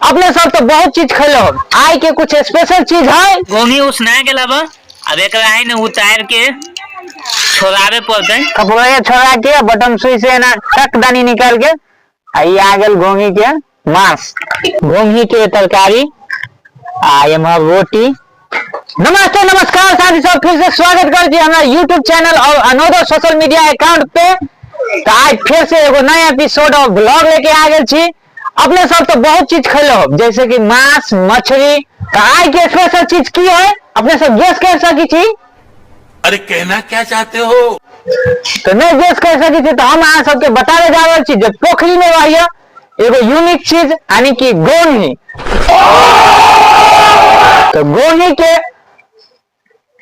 अपने सब तो बहुत चीज खेलो, आइ के कुछ स्पेशल चीज है। घोंघी उसना गेल अब, अब एकरा है ने उतार के छोड़ाबे पड़तै। कपड़ा छोड़ा के बटन सुई से ना टक दानी निकाल के आ ई आ गेल घोंघी के मांस, घोंघी के तरकारी आ एम्हर रोटी। नमस्ते नमस्कार साथी सब, फिर से स्वागत कर छी हमरा यूट्यूब चैनल और अनोदर सोशल मीडिया अकाउंट पे। तो आज फिर से एगो नया एपिसोड और ब्लॉग लेके आ गेल छी। अपने सब तो बहुत चीज खेलो जैसे कि मांस मछली, तो आज के स्पेशल चीज की है अपने सब गेस कर सकी छी। अरे कहना क्या चाहते हो? तो नहीं गेस कर सकी छी तो हम अहाँ सबके बतावे जा रहल छी जे पोखरी में रहिए एगो यूनिक चीज यानी कि गोही। तो गोही के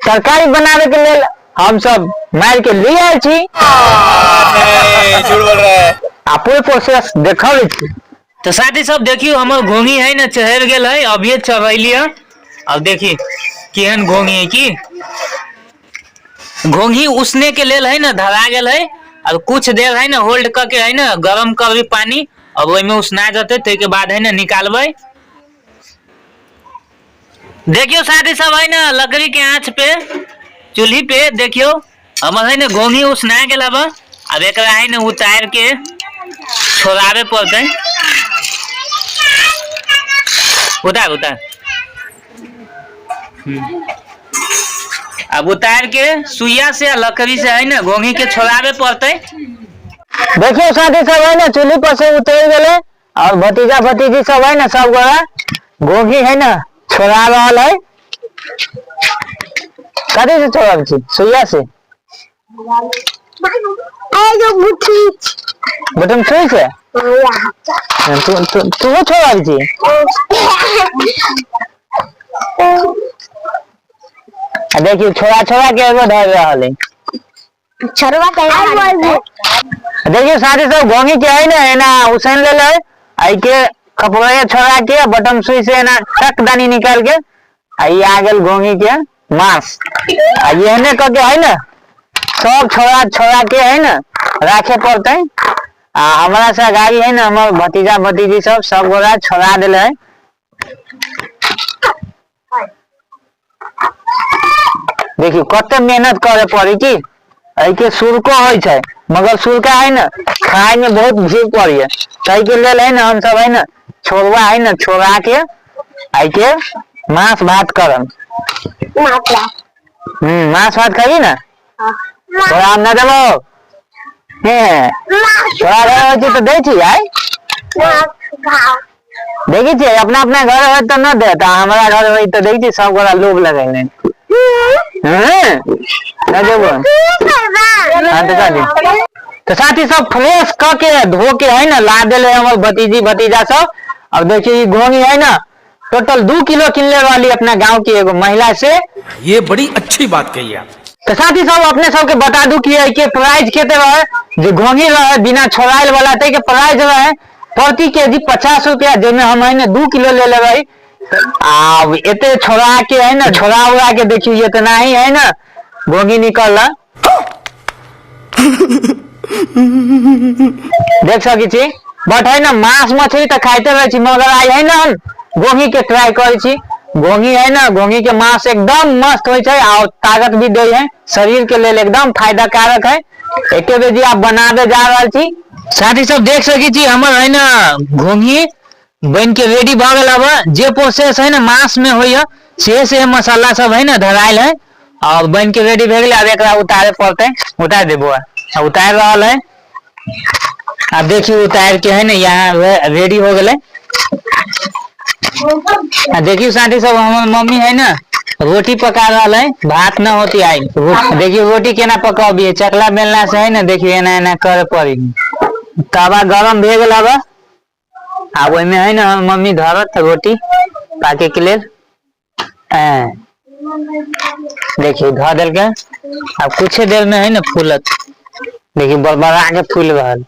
तरकारी बनावे के लेल हम सब मार के ले आयल छी। झूठ बोल रहा है। आ पूरे प्रोसेस देखल छी। तो साथी सब देखियो हमर घोंघी है ना चढ़ गेल है, अभिये चढ़ैली है। अब देखी केहन घोंघी है की घोंघी उसने के लेल है ना धरा गेल है। अब कुछ देर है ना होल्ड करके है ना गरम करबी पानी, अब ओहिमे उसना जते, ताहि के बाद है ना निकालबै। देखियो साथी सब है ना लकड़ी के आँच पे चूल्ही पे देखियो हमर है ना घोंघी उसना गेल अब। अब एकरा है ना उतार के छोड़ाबे पड़तै। उतार उतार। अब उतार के सुइया से आ लकड़ी से है ना घोंघी के छोड़ाबे पड़तै। देखियो साथी सब है ना चूल्ही पर से उतर गेले और भतीजा भतीजी सब है ना सब गोरा घोंघी है ना छोड़ा रहल है। कथी से छोड़ल छी? सुइया से? बटन सुई से? तू तू तू छोड़ल छी? आ देखियो छोड़ा छोड़ा के एगो धर रहल है। छोड़वा के देखियो साथी सब घोंघी के है ना एना उसैन लेल है, आई के कपड़ा छोड़ा के बटन सुई से एना टक दानी निकाल के आ ई आ गेल घोंघी के मांस। आ एहने क के है ना सब छोड़ा छोड़ा के है ना राखे पड़तै। आ हमरा से गाड़ी है ना हमर भतीजा भतीजी सब सब गोरा छोड़ा देले है। देखियो कते मेहनत करे पड़ी की एहि के सुरको होइ छै, मगर सुरका है ना खाय में बहुत भीड़ पड़ी है, ताहि के लेल है ना हम सब है ना छोड़वा है ना छोड़ा के एहि के मांस भात करम। मांस भात खाबी ना? तोरा हम ना देबो। हे तोरा घर होइ छै तऽ दै छी आइ? देखै छियै अपना अपना घर होय तऽ न देत, आ हमरा घर होय तऽ देखै छियै सब गोरा लोभ लगेने। न देबो। हाँ तो साथी, तो साथी सब फ्रेश क के धो के है ना ला देले हमर भतीजी भतीजा सब। अब देखिए ई घोंघी है ना टोटल 2 किलो किनले वाली अपना गांव की एगो महिला से। ये बड़ी अच्छी बात कही आप। तो साथी सब अपने सबके बता दू कि के प्राइस कते रहे जे घोंघी रहे बिना छोड़ाइल वाला, तै के प्राइस रहे प्रति केजी 50 रुपया, जेमे हम है ना 2 किलो ले लेबै। आ एते छोड़ा के है ना छोड़ा उड़ा के देखियो इतना ही है ना घोंघी निकल देख सकै छी। बट है ना मांस मछली तो खाइते रहे छी, मगर आई है ना हम घोंघी के ट्राई करै छी। घोंघी है ना घोंघी के मांस एकदम मस्त होइ छै और ताकत भी दै है, शरीर के लेल एकदम फायदा कारक है। एके बेर जी आप बनाबे जा रहल छी। साथी सब देख सकै छी हमर है ना घोंघी बन के रेडी भ गेल। अब जे प्रोसेस है ना मांस में होइए से से मसाला सब है ना धरायल है और बन के रेडी भे गेलै। आब एकरा उतारे पड़तै, उतार दे बौआ। आ उतार रहल है। आब देखियो उतार के है ना यहाँ रेडी हो गेलै। आ देखियो साथी सब हमर मम्मी है ना रोटी पका रहल है, भात न होती आई। देखियो रोटी केना पकाबी, चकला बेलना से है ना देखियो एना एना करे पड़ी। तवा गरम भे गेल अब, आब ओहिमे है ना हमर मम्मी धरत रोटी पाके के लेल। देखियो धऽ देलकै, आब कुछ देर में है ना फूलत। देखियो बड़बड़ा के फूल रहल।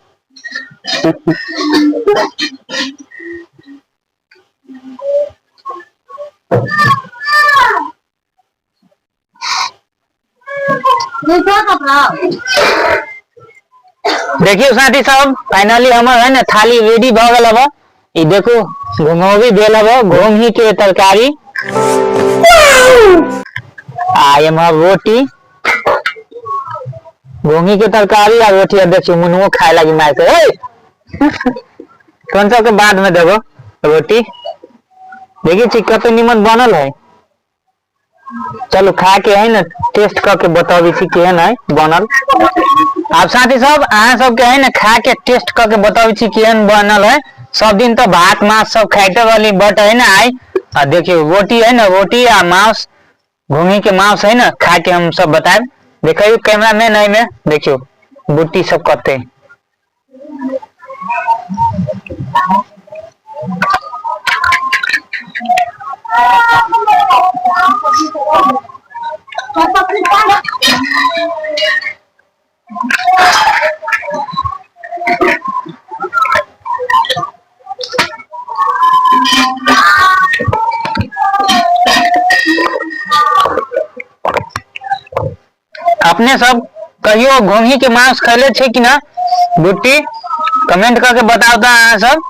देखियो साथी सब फाइनली हमर है ना थाली रेडी भ गेल। अब ई देखो घोंघौरी भेल अब घोंघी के तरकारी आ एम्हर रोटी। घोंघी के तरकारी आ रोटी। अब देखियो, मुनुओ खाए लगी मार के। ए कौन सबके बाद में देबो रोटी। देखी छी, कते निमन बनल है। चलू, खा के है ना टेस्ट कऽ के बताबी छी केहन है बनल। आब साथी सब, अहाँ सबके है ना खा के टेस्ट कऽ के बताबी छी केहन बनल है। सब दिन तऽ भात माछ सब खाइते रहली, बट है ना आइ आ देखियौ, रोटी है ना, रोटी आ मांस, घोंघी के मांस है ना, खा के हम सब बतायब। देखियौ, कैमरा मैन है में, देखियौ बुट्टी सब कते। अपने सब कहियो घोंघी के मांस खैले छै कि ना? बुट्टी कमेंट करके बताओ तऽ अहाँ सब।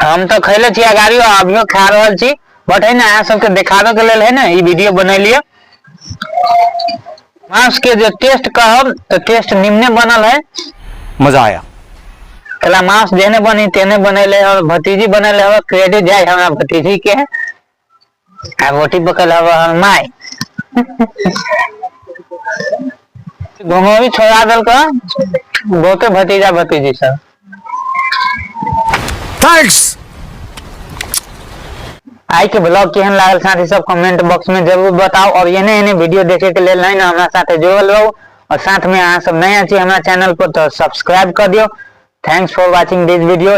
हम तऽ खैले छी अगाड़ियो, अभियो खा रहल छी, बट है ना अहाँ सबके देखाबे के लेल है ना ई वीडियो बनेलिए। मांस के जे टेस्ट कहब तऽ टेस्ट निम्ने बनल है। मजा आया। कला मांस जेहने बनी तेहने बनेले और भतीजी बनेले हवे। क्रेडिट जाय हमरा भतीजी के। आ रोटी पकल हवे हमर माय। घोंघौरी छोड़ा देलक बहुते भतीजा भतीजी सब। Thanks. आई के ब्लॉग केहन लागल साथी सब, कमेंट बॉक्स में जरूर बताओ। और एने एने वीडियो देखे के लेल नहीं ना हमरा साथे जुड़ल रहू। और साथ में अहाँ सब नया छी हमरा चैनल पर तो सब्सक्राइब कर दियो। Thanks for watching this video.